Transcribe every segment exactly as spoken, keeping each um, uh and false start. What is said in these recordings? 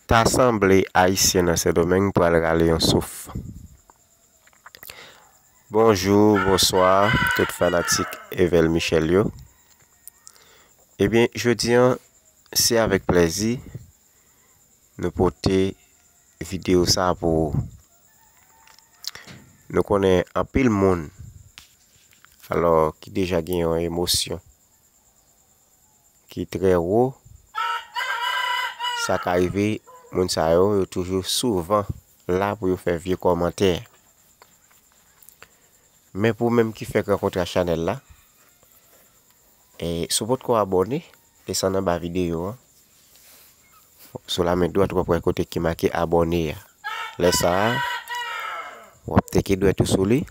Ta sanble Ayisyen nan Sendomeng pral rale yon souf. Bonjou, bonswa, tout fanatik Evel Michel yo. Ebyen, jodi an, se avèk plèzi nou pote videyo sa pou ou. Nou konnen anpil moun, alò, ki deja gen yon emosyon ki trè wo, sa ka rive, moun sa yo, yo toujou souvan la pou yo fè vye kòmantè. Men pou ou menm ki fèk rankontre ak chanèl la, e si w potko abòne, desann anba videyo an. Sou lamen dwat, w ap wè kote ki make abòne a. Lè sa a, w ap teke dwèt ou sou li.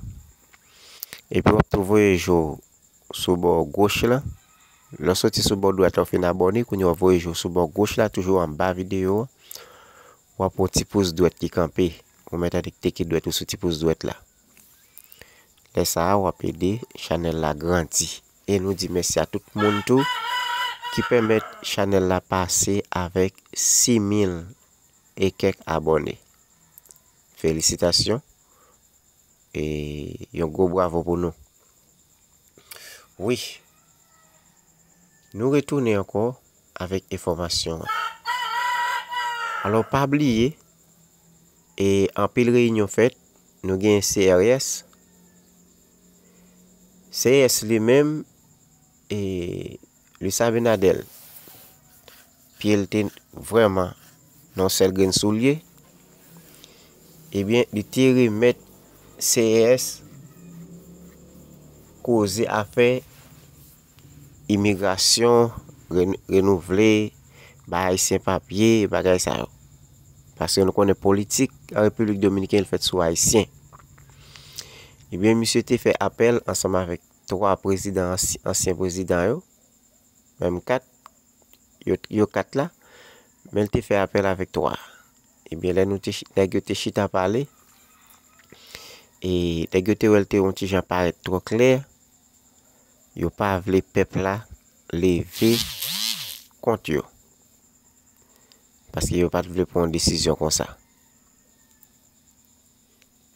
Epi w ap tou voye je w sou bò goch la. Lè w soti sou bò dwat la, w fin abòne, kounye a w ap voye je w sou bò goch la, toujou anba videyo a. W ap wè yon ti pous dwèt ki kanpe. Ou mèt tande k teke dwèt ou sou ti pous dwèt la. Lè sa a, w ap ede chanèl la grandi. E nou di mèsi a tout moun tou ki pèmèt chanèl la pase avèk sis mil e kèk abòne. Felisitasyon. E yon gwo bravo pou nou. Wi. Nou retounen ankò avèk enfòmasyon an. Alò, pa bliye, e anpil reyinyon fèt, nou gen C R S. C R S li menm, e Luis Abinader, pye l te vrèman nan yon sèl grenn soulye, ebyen, li te remèt C R S koze afè imigrasyon, ren-, renouvle, bay Ayisyen papye, bagay sa yo. Paske nou konnen politik an Repiblik Dominikèn, li fèt sou Ayisyen. Ebyen, misye te fè apèl ansanm avèk twa prezidan, ansy-, ansyen prezidan yo, menm kat, yo, yo kat la, men l te fè apèl avèk twa. Ebyen, lè nou te chi-, nèg yo te chita pale, e nèg yo te wè l te yon ti jan parèt twò klè, yo pa vle pèp la leve kont yo. Paske yo pa t vle pran yon desizyon konsa.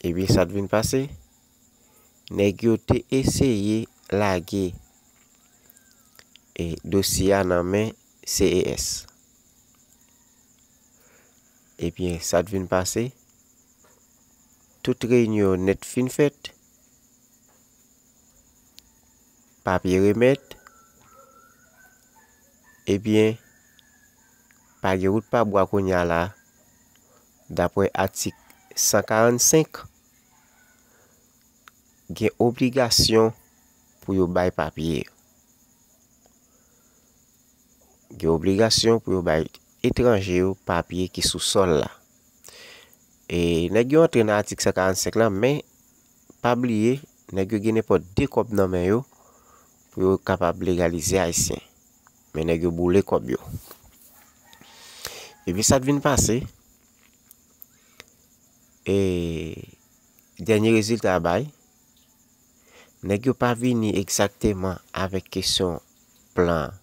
Ebyen, sa t vin pase, nèg yo te eseye lage, e, dosye a nan men C R S. Ebyen, sa t vin pase, tout reyinyon nèt fin fèt, papye remèt, ebyen, pa gen wout pa bwa kounye a la, daprè atik san karannsenk, gen obligasyon pou yo bay papye yo. Gen obligasyon pou yo bay etranje yo papye ki sou sòl la. E nèg yo antre nan atik san karannsenk la, men pa bliye, nèg yo gen nenpòt de kòb nan men yo pou yo kapab legalize Ayisyen. Men nèg yo boule kòb yo. Epi sa t vin pase, e dènye rezilta a bay, nèg yo pa vini egzakteman avèk kesyon plan an.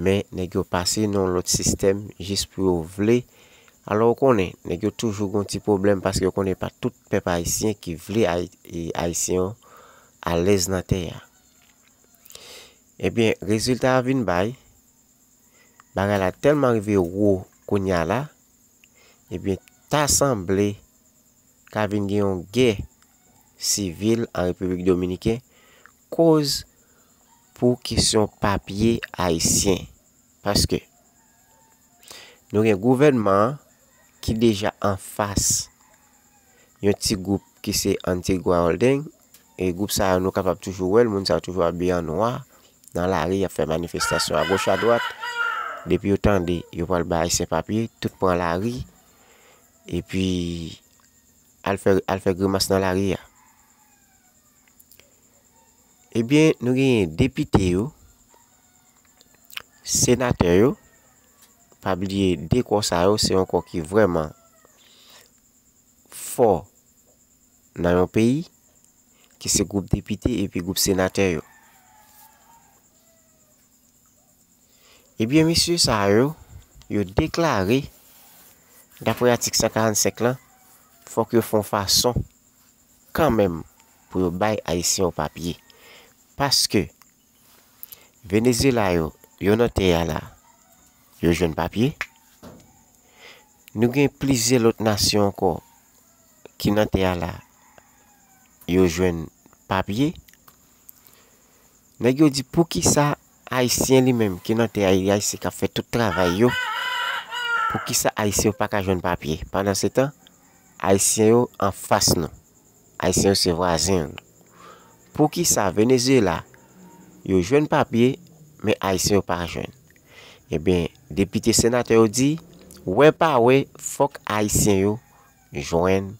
Men nèg yo pase nan yon lòt sistèm jis pou yo vle. Alò, ou konnen, nèg yo toujou gon ti pwoblèm paske yo konnen pa tout pèp ayisyen ki vle Ay-, e, Ayisyen yo alèz nan tè a. Ebyen, rezilta a vin bay, bagay la tèlman rive wo kounye a la, ebyen, ta sanble ka vin gen yon gè sivil an Repiblik Dominiken, koz pou kesyon papye ayisyen. Paske nou gen gouvènman an ki deja anfas yon ti gwoup ki se Antigua Holding, e gwoup sa yo nou kapab toujou wè l, moun sa yo toujou abiye an nwa, nan lari, y ap fè manifestasyon agoch adwat. Depi yo tande yo pral bay Ayisyen papye, tout pran lari, epi al fè, al fè grimas nan lari a. Ebyen, nou genyen depite yo, senatè yo, pa bliye de kò sa yo, se yon kò ki vrèman fò nan yon peyi, ki se gwoup depite epi gwoup senatè yo. Ebyen, mesye sa yo, yo deklare, dapre atik san karannsenk lan, fòk yo fè yon fason kanmenm pou yo bay Ayisyen yo papye. Paske Venezyela yo, yo nan tè a la, yo jwenn papye. Nou gen plizyè lòt nasyon ankò ki nan tè a la, yo jwenn papye. Nèg yo di, poukisa Ayisyen li menm ki nan tè a, Ayisyen k ap fè tout travay yo, poukisa Ayisyen yo pa ka jwenn papye? Pandansetan, Ayisyen yo anfas nou. Ayisyen yo se vwazen nou. Poukisa Venezyela yo jwenn papye, men Ayisyen yo pa jwenn? Ebyen, depite senatè yo di, wè pa wè, fòk Ayisyen yo jwenn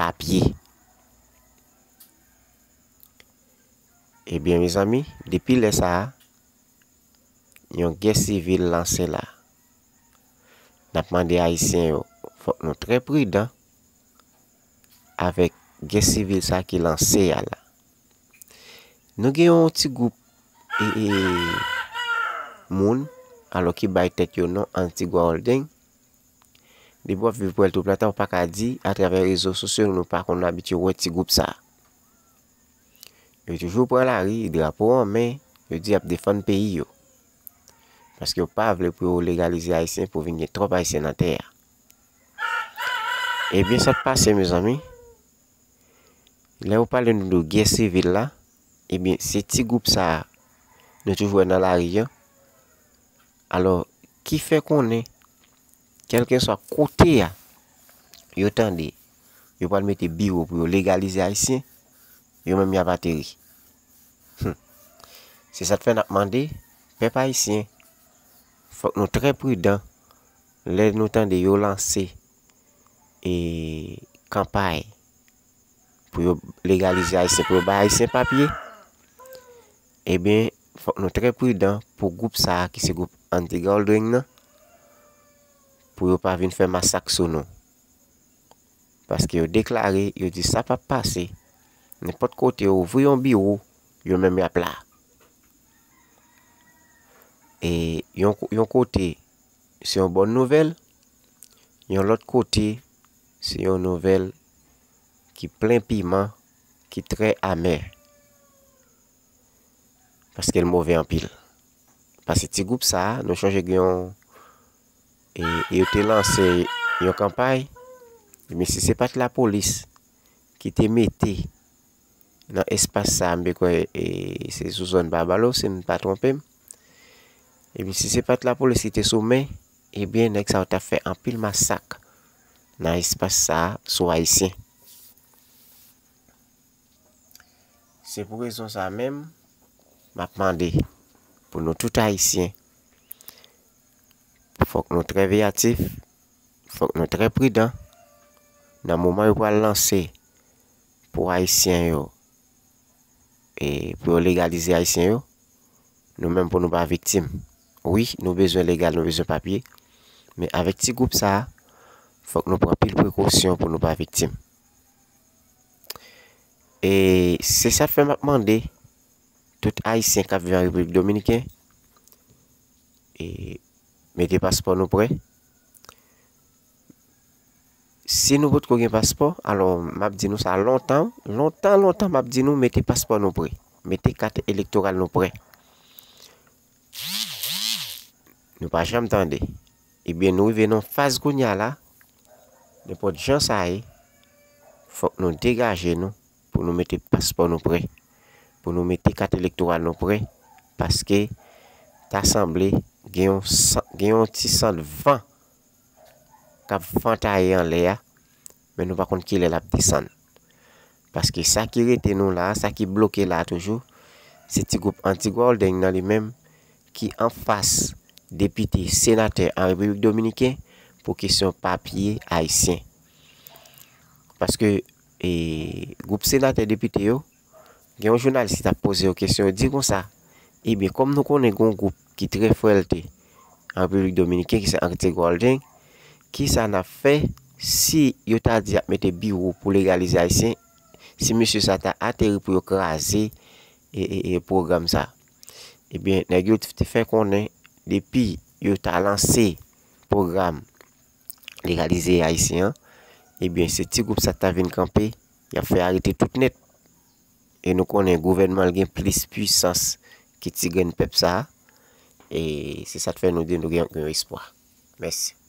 papye. Ebyen, mezanmi, depi lè sa a, yon gè sivil lanse la. N ap mande Ayisyen yo, fòk nou trè pridan avèk gè sivil sa ki lanse a la. Nou gen yon ti gwoup e, e, moun, alò ki bay tèt yo non Antigua Holding. Depi w ap viv Puerto Plata, w pa ka di atravè rezo sosyo, nou pa konn abitye wè ti gwoup sa a. Yo toujou pran lari, drapo an men, yo di y ap defann peyi yo. Paske yo pa vle pou yo legalize Ayisyen, pou vin gen twòp Ayisyen nan tè a. Ebyen, sa k pase, mezanmi? Lè yo pale nou de gè sivil la, ebyen, se ti gwoup sa a nou toujou wè nan lari an. Alò, ki fè konnen, kèlkeswa kote a, yo tande, yo pral mete biwo pou yo legalize Ayisyen, yo menm y ap ateri. Hum. Se sa k fè n ap mande, pèp ayisyen, fòk nou trè pridan lè nou tande yo lanse e kanpay pou yo legalize Ayisyen, pou yo bay Ayisyen papye, ebyen, fòk nou trè pridan pou gwoup sa a ki se gwoup Antigua Holding nan, pou yo pa vin fè masak sou nou. Paske yo deklare, yo di sa p ap pase. Nenpòt kote yo ouvri yon biwo, yo menm y ap la. E yon, yon kote, se yon bòn nouvèl, yon lòt kote, se yon nouvèl ki plen piman, ki trè amè. Paske l move anpil. Paske ti gwoup sa a, nou chonje gen yon, e, yo te lanse yon kanpay, men si se pa t lapolis ki te mete nan espas sa a, m pe kwè, e, se sou zòn Babalo, si m pa twonpe m. Ebyen, si se pa t lapolis ki te sou men, ebyen, nèg sa yo t ap fè anpil masak nan espas sa a sou Ayisyen. Se pou rezon sa a menm, m ap mande pou nou tout Ayisyen, fòk nou trè veyatif, fòk nou trè pridan nan moman yo pral lanse pou Ayisyen yo, e pou yo legalize Ayisyen yo, nou menm pou nou pa viktim. Wi, nou bezwen legal, nou bezwen papye, men avèk ti gwoup sa a, fòk nou pran pil prekosyon pou nou pa viktim. E se sa k fè m ap mande tout Ayisyen k ap viv an Repiblik Dominiken, e mete paspò nou prè. Si nou potko gen paspò, alò, m ap di nou sa lontan, lontan, lontan, m ap di nou mete paspò nou prè. Mete kat elektoral nou prè. Nou pa janm tande. Ebyen, nou rive nan faz kounye a la, nenpòt jan sa ye, fòk nou degaje nou pou nou mete paspò nou prè, pou nou mete kat elektoral nou prè, paske ta sanble gen yon san-, gen yon ti sant van k ap vantaye anlè a, men nou pa konn kilè l ap desann. Paske sa ki rete nou la, sa ki bloke la toujou, se ti gwoup Antigua Holding nan li menm ki anfas depite, senatè an Repiblik Dominiken pou kesyon papye ayisyen. Paske, e, gwoup senatè depite yo, gen yon jounalis ki t ap poze yo kesyon, yo di konsa, ebyen, kòm nou konnen gen yon gwoup ki trè frèlte an Repiblik Dominiken, ki se Antigua Holding, kisa n ap fè si yo ta di y ap mete biwo pou legalize ayisyen, si mesye sa ta ateri pou yo kraze, e, e, e, pwogram sa? Ebyen, nèg yo te fè konnen, depi yo ta lanse pwogram legalize ayisyen an, ebyen, se ti gwoup sa k ta vin kanpe, y ap fè arete tout nèt. E nou konnen gouvènman l gen plis pwisans ke ti grenn pèp sa a. E se sa k fè nou di nou gen, gen espwa. Mèsi.